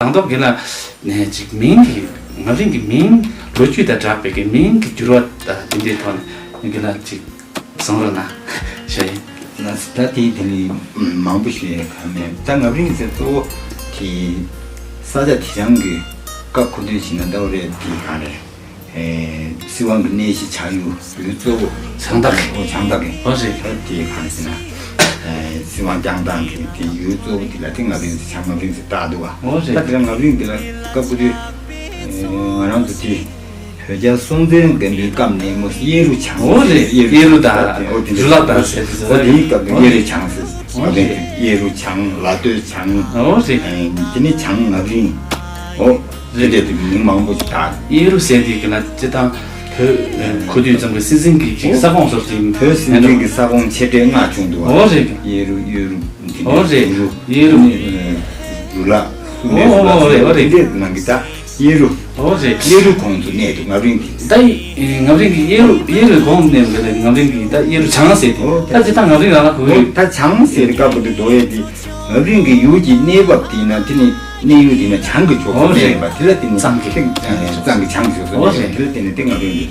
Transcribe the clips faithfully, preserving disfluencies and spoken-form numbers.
ཡང་ཐོག་གི་ལ་ནས་ཅིག་མིང་གི་ང་རང་གི་མིང་ལོ་རྒྱུས་དང་སྦྲགས་པའི་གི་མིང་གི་འགྱུར་བ་དང་དེ་འདྲའི་ཐོག་ནས་གི་ལ་ཅིག་གསུང་རོགས་གནང་ཞུ་ཡིན། ན་ད་དེ་དེ་ནི་མང་པོ་ཞིག་གང་མེད། ད་ང་རང་ཚོ་གཙོ་བོ་དེ་ས་ཆ་དེ་རང་གི་སྐབས་ཁོ་དུས་ཕྱིན་ན་ད་རེད། དེ་གང་རེད། སྲིད་དབང་གི་གནས་གཞི་ཆགས་ཡུལ་ཡུལ་གཙོ་བོ་བྱང་ཐང་གི། ཨོ་བྱང་ཐང་གི། ཨོ་རེད། ད་དེ་གང་ཟེར་ན། སྲིད་དབང་བསྐྱངས་སྟངས་ཀྱི་དེ་ཡུལ་གཙོ་བོ་དེ་ལ་དེ་ང་རང་ཚོ་བྱང་ང་རང་ཚོ་བཏགས་འདུག་བ། ཨོ་རེད། ད་དེ་ལ་ང་རང་དེ་ལ་སྐབས་དེ་ང་རང་ཚོ་དེ་བོད་རྒྱལ་སྲོང་བཙན་སྒམ་པོའི་སྐབས་ནས་མོ་གཡས་རུ་བྱང་། ཨོ་རེད། གཡས་རུ་དང་ཨོ་དེ་འདྲ་རུ་ལག་དང་ཟེར་དུས་ཨོ་དེའི་སྐབས་དེ་གཡས་རུ་བྱང་ཟེར། ཨོ་རེད། གཡས་རུ་བྱང་། ལ་སྟོད་བྱང་། ཨོ་རེད། དེ་ནས་བྱང་ང་རང་། ཨོ། དེ་འདྲ་དེ་མིང་མང་པོ་ཞིག་བཏགས། གཡས་རུ་ཟེར་དེ་གི་ལ་སྤྱི་དང་བོད་ཁུ་དུས་ཙམ་གྱི་སྲིད་འཛིན་གྱི་ཅིག་ས་ཁོངས་སོགས་ཀྱི་བོད་སྲིད་འཛིན་གྱི་ས་ཁོངས་ཆེ་གྲས་ལྔ་བྱུང་འདུག་བ། ཨོ་རེད། གཡས་རུ་གཡོན་རུ་འདི་འདྲ། ཨོ་རེད། གཡས་རུ། རུ་ལ་སུ་ནས་སུ་ལ་ཨོ་ཨོ་རེད། ཨོ་རེད། འདི་འདྲ་ནང་གི་ད་གཡས་རུ། ཨོ་རེད། གཡས་རུ་ཁོངས་སུ་གནས་འདུག་ང་རང་གི། ད་ང་རང་གི་གཡས་རུ་གཡས་རུ་ཁོངས་གནས་འདུག་ང་རང་གི་ད་གཡས་རུ་བྱང་ཟེར་དེ། ཨོ་ད་ཅི་ད་ང་རང་རང་ལ་གོ་ཡོད། ད་བྱང་ཟེར་སྐབས་དེ་དོ་ཡས་དེ། ང་རང་གི་ཡུལ་གྱི་གནས་བབ་དེ་ན་དེ་ནི་གནས་ཡུལ་དེ་ན་བྱང་གི་ཕྱོགས་སུ་ཨོ་རེད། གནས་པ་དེ་ལ་དེ་ནི་གཙང་གི། གཙང་གི་བྱང་ཕྱོགས་སུ་ཨོ་གནས་རེད། པ་དེ་ལ་དེ་ནི་དེ་ང་རང་གི་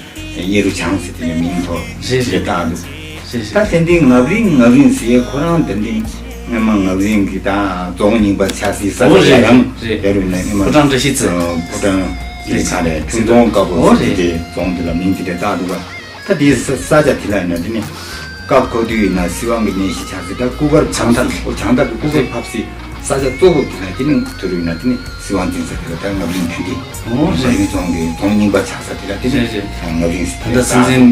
གཡས་རུ་བྱང་ཟེར་དེ་ནི་མིང་ཐོགས་རེད། རེད། བཏགས་འདུག་རེད། རེད། ད་དེ་འདི་ང་རང་ང་རང་ཟེར་ཁོ་རང་དེ་འདི་སྔོན་མ་ང་རང་གི་ད་རྫོང་རྙིང་པ་ཆགས་སའི་ས་ཨོ་ཆ་རེད། ཡང་རེད། རེད་རུ་ནས་སྔོན་མ་ཕོ་བྲང་བཀྲ་ཤིས་རྩེ། ཕོ་བྲང་རེད། ག་རེ་ཁྲི་སྟོང་དཀར་པོ་ཨོ་ཟེར་རེད། དེ་རྫོང་དེ་ལ་མིང་དེ་འདྲ་བཏགས་འདུག་ག་ད་དེའི་ས་ས་ཆ་དེ་ལ་ཡིན་ན་དེ་ནི་སྐབས་ཁོ་དུས་ཡིན་ན་སྲིད་དབང་གི་གནས་གཞི་ཆགས་སྲིད། ད་སྐུ་མཁར་བྱང་ཐང་། ཨོ་བྱང་ཐང་གི་སྐུ་མཁར་ཕབ་སྲིད་ས་ཆ་གཙོ་བོ་དེ་ལ་དེ་ནི་དུ་རུ་ཡིན་ན་དེ་ནི་སྲིད་དབང་འཛིན་ས་དེ་ལ་ད་ང་རང་དེ་འདི་ཨོ་ང་རང་རྫོང་གི་རྫོང་རྙིང་པ་ཆགས་ས་དེ་ལ་དེ་ནི་རེད་རེད། ང་རང་ད་ལྟ་སྲིད་འཛིན་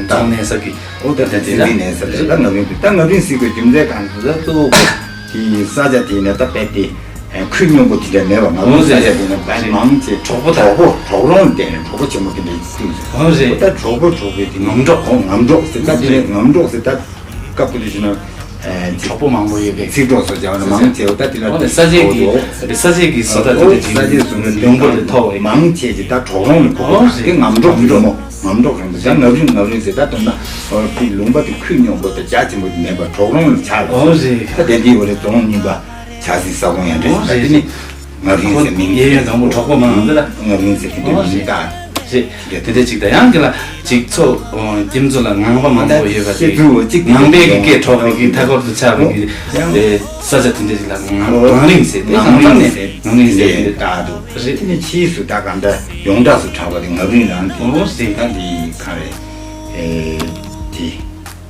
རྫོང་གནས་ས་གི་ཨོ་ད་ད་དེ་ལ་སྲིད་འཛིན་གནས་ས་དེ་ལ་ང་རང་ད་ང་རང་སྲིད་དགོས་རྒྱུ་མཚན་གང་དུ་ད་གཙོ་བོ་དེ་ས་ཆ་དེ་ནི་ད་དཔེ་དེ། ཁུལ་སྙོམས་པོ་དེ་འདྲ་མེད་པ། ང་ཚོ་ས་ཆ་དེ་ནི་དཔེ་མང་ཆེ་གྲོག་པོ་དང་གྲོག་པོ་གྲོག་རོང་དེ་ནི་གྲོག་པོ་ཆེན་པོ་དེ་འདྲ་བཏུས་སོང་། ཨོ་རེད། ད་གྲོག་པོ་གྲོག་པོའི་དེ་ངམ་གྲོག་ཨོ་ངམ་གྲོག་ཟེར། ད་དེ་ནི་ངམ་གྲོག་ཟེར། ད་སྐབས་དེ་ཞུ་ན། གྲོག་པོ་མང་པོ་ཡོད་པའི་ཚིག་གྲོགས་སོགས་ཀྱང་མང་ཆེ་བ་ད་དེ་ལ་ཨོ་རེད། ས་ཆའི་གི་ས་ཆའི་གི་བཟོ་ལྟ་དེ་འདྲ་ཅིག་ས་ཆའི་བཟོ་ལྟ་ལུང་པ་ལས་མཐོ་བའི་མང་ཆེ་ཅིག་ད་གྲོག་རོང་ལ་གོ། ཨོ་རེད། དེ་ངམ་གྲོག་ངམ་གྲོག་མོ་ངམ་གྲོག་རིང་པོ་ད་ངམ་རིང་ངམ་རིང་ཟེར། ད་དུང་ན་ཨོ་དེ་ལུང་པ་དེ་ཁུལ་སྙོམས་པོ་དང་རྒྱ་ཆེན་པོ་དེ་མེད་པ་གྲོག་རོང་ལ་ཆགས་ལ། ཨོ་རེད། ད་དེ་འདི་འོ་རེད། རྫོང་རྙིང་པ། ཆ་སྲིད་ས་ཁོངས་ཡང་འདྲ་ཞིག་ད་དེ་ནི་ང་རང་ཟེར་མིང་གཡས་གཡོན་དང་པོ་གྲོགས་པོ་མང་ང་རང་ཟེར་གྱི་འདོད་མིང་བཏགས་རེད། དེ་འདྲ་ཅིག་ད་ཡང་གི་ལ་ཅིག་ཚོ་ཁྱིམ་ཚོ་ལ་ངང་པ་མང་པོ་ཡོད་པ་ཅིག་ངང་པའི་གི་སྐད་གྲོགས་པའི་གི་མཐའ་འཁོར་དུ་ཆགས་པའི་གི་ས་ཆ་དེ་འདྲ་ཅིག་ལ་ངང་རིང་ཟེར། དེ་ངང་རིང་ཟེར། ངང་རིང་ཟེར་དེ་བཏགས་འདུག་རེད། དེ་ནི་ཕྱིས་སུ་ད་གང་ལྟར་ཡོངས་གྲགས་སུ་གྲགས་པ་དེ་ང་རིང་རང་དེ་ཨོ་ཟེར། ད་འདི་གང་རེད། དེ།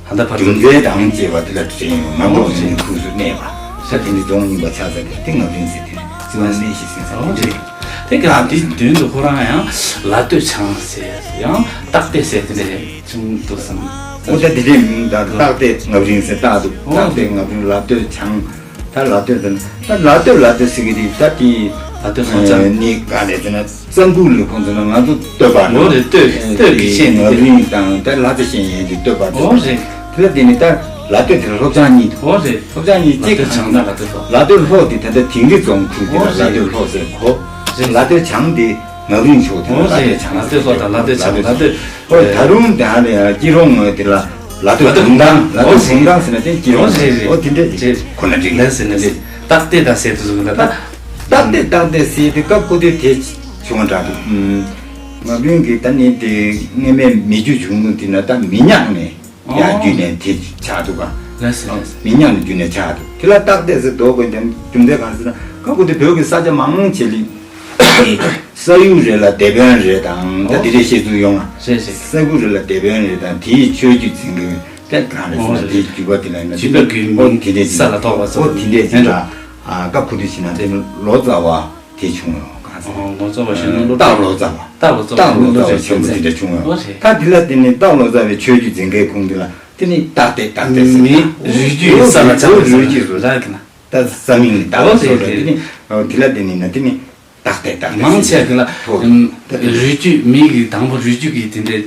ད་ལྟ་བར་དུ་རྒྱུ་མཚན་དང་བཅས་པ་དེ་ལ་དྲན་ཡོང་། ང་ཚོ་ཨོ་ཟེར་ནི་ཁུགས་སུ་གནས་པ་ས་དེ་ནི་རྫོང་རྙིང་པ་ཆགས་ས་དེ་དེ་ང་རིང་ཟེར། དེ་ནི་རྩི་བ་གནས་ཤིག་ཟེར་ས་ཨོ་དེ་ཟེར། དེ་ག་དེ་དོན་དུ་ཁོ་རང་ཡང་ལ་སྟོད་བྱང་ཟེར་ཡང་སྟག་སྟེ་ཟེར་དེ་འདྲ་བྱུང་འདུག་བསམ། ཨོ་ད་དེ་འདྲའི་མིང་ད་སྟག་སྟེ་ང་རིང་ཟེར་བཏགས་འདུག་ཨོ་སྟག་སྟེ་ང་རིང་ལ་སྟོད་བྱང་། ད་ལ་སྟོད་དང་ད་ལ་སྟོད་ལ་སྟོད་ཟེར་གི་རེད། ད་དེ་ལ་སྟོད་སོང་ཙང་ནི་ག་ནས་ཟེར་ན། རྩ་འགུག་ལས་ཁུངས་ཟེར་ན་ང་ཚོ་སྟོད་པ་ལོ་རེ་སྟོད་སྟོད་ཀྱི་ཤེས་ནི་ང་རིང་དང་ད་ལ་ཚ་ཤེས་ཡན་གྱི་སྟོད་པ་ཨོ་རེད། དེ་ལ་དེ་ནི་ད་ལ་སྟོད་དེ་ལ་ལྷོ་བྱང་གཉིས་འདུག་ཨོ་རེད། ལྷོ་བྱང་གཉིས་གཅིག་ལ་སྟོད་བྱང་དང་ལ་སྟོད་ལྷོ། ལ་སྟོད་ལྷོ་དེ་ད་ལྟ་དིང་རི་རྫོང་ཁུལ་དེ་ལ་ཨོ་ལ་སྟོད་རེད། ལྷོ་ཟེར་གོ། རེད། ལ་སྟོད་བྱང་དེ་ང་རིང་ཕྱོགས་དེ་ལ་ཨོ་ལ་སྟོད་རེད། བྱང་ལ་སྟོད་ལྷོ་དང་ལ་སྟོད་བྱང་ལ་སྟོད། ཨོ་ད་རུང་དེ་ཧ་ལས་ཡང་སྐྱིད་རོང་ངོས་དེ་ལ་ལ་སྟོད་ལ་སྟོད་གུང་ཐང་། ལ་ཨོ་སྟོད་གུང་ཐང་ཟེར་ན་དེ་སྐྱིད་རོང་ཨོ་རེད་རེད། ཨོ་དེ་འདྲ་རེད། ཁོ་ན་འགྲིག་ལ་ཟེར་ན་རེད། སྟག་སྟེ་དང་ཟེར་དུ་བཟུང་ལ་ད། སྟག་སྟེ་སྟག་སྟེ་ཟེར་དེ་སྐབས་ཁོ་དེ་དེ་བྱུང་བ་འདྲ་འདུག་ང་བུན་གྱི་ད་ནི་དེ་སྔོན་མའི་མི་རྒྱུད་བྱུང་ནུ་དེ་ན་ད་མི་ཉག་ནས་ཡར་ཨོ་བརྒྱུད་ནས་དེ་ཆགས་འདུག་ག་ལ་ཟེར་ལ་ཟེར། མི་ཉག་ནས་བརྒྱུད་ནས་ཆགས་འདུག་དེ་ལ་སྟག་སྟེ་ཟེར་འདོགས་དགོས་དེ་རྒྱུ་མཚན་གང་ཟེར་ན་སྐབས་ཁོ་དེ་བོད་ཀྱི་ས་ཆ་མང་ཆེ་ལི་ས་ཡུལ་རེ་ལ་སྡེ་དཔོན་རེ་དང་ད་དེ་འདྲའི་བཤད་ཚུལ་ཡོང་ང་། རེད་རེད། ས་ཁུལ་རེ་ལ་སྡེ་དཔོན་རེ་དང་དེའི་ཆོས་བརྒྱུད་འཛིན་མཁན་དེ་གང་རེད་ཟེར་ན་དེའི་བརྒྱུད་པ་དེ་ལ་ན་བརྒྱུད་པ་གི་ཨོ་མིང་དེ་འདྲས་ས་ལ་ཐོགས་པ་ཨོ་དེ་འདྲས་ཟེར་ལ་སྐབས་ཁུ་དུ་ཕྱིན་ན་དེ་ལོ་ཙཱ་བ་དེ་བྱུང་ཡོང་གང་ཟེར། ལོ་ཙཱ་བ་གཞོན་ནུ་སློབ་སྟག་ལོ་ཙཱ་བ། སྟག་ལོ་ཙཱ་བ་སྟག་ལོ་ཙཱ་བ་ཆེན་པོ་དེ་འདྲས་བྱུང་ཡོང་། ད་དེ་ལ་དེ་ནི་སྟག་ལོ་ཙཱ་བའི་ཆོས་བརྒྱུད་འཛིན་མཁན་ཁུངས་དེ་ལ་དེ་ནི་སྟག་སྟེ་སྟག་སྟེ་ཟེར་མི་རུས་རྒྱུད་ས་ལ་ཆགས་པ་རུས་རྒྱུད་རུ་ར་གི་ན། ད་ས་མིང་ནི་ད་ཨོ་ལ་སོ་རེད་རེད། དེ་ནི་ཨོ་དེ་ལ་དེ་ནི་ན་དེ་ནི་ཏག་ཏག་ཏག་ཏག་མང་ཆེ་གི་ལ་ཨོ་ཨམ་ད་དེ་རུས་རྒྱུད་མི་གི་དང་པོ་རུས་རྒྱུད་ཀྱི་དེ་འདྲའི་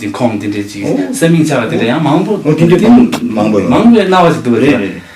དེ་ཁོང་དེ་འདྲའི་ཅིག་ཨོ་ས་མིང་ཆགས་པ་དེ་འདྲ་ཡང་མང་པོ་ཨོ་དེ་འདྲའི་དེ་མང་པོ་ཡོད། མང་པོའི་རྣ་བ་ཞིག་འདུག་རེད་རེད། རེད།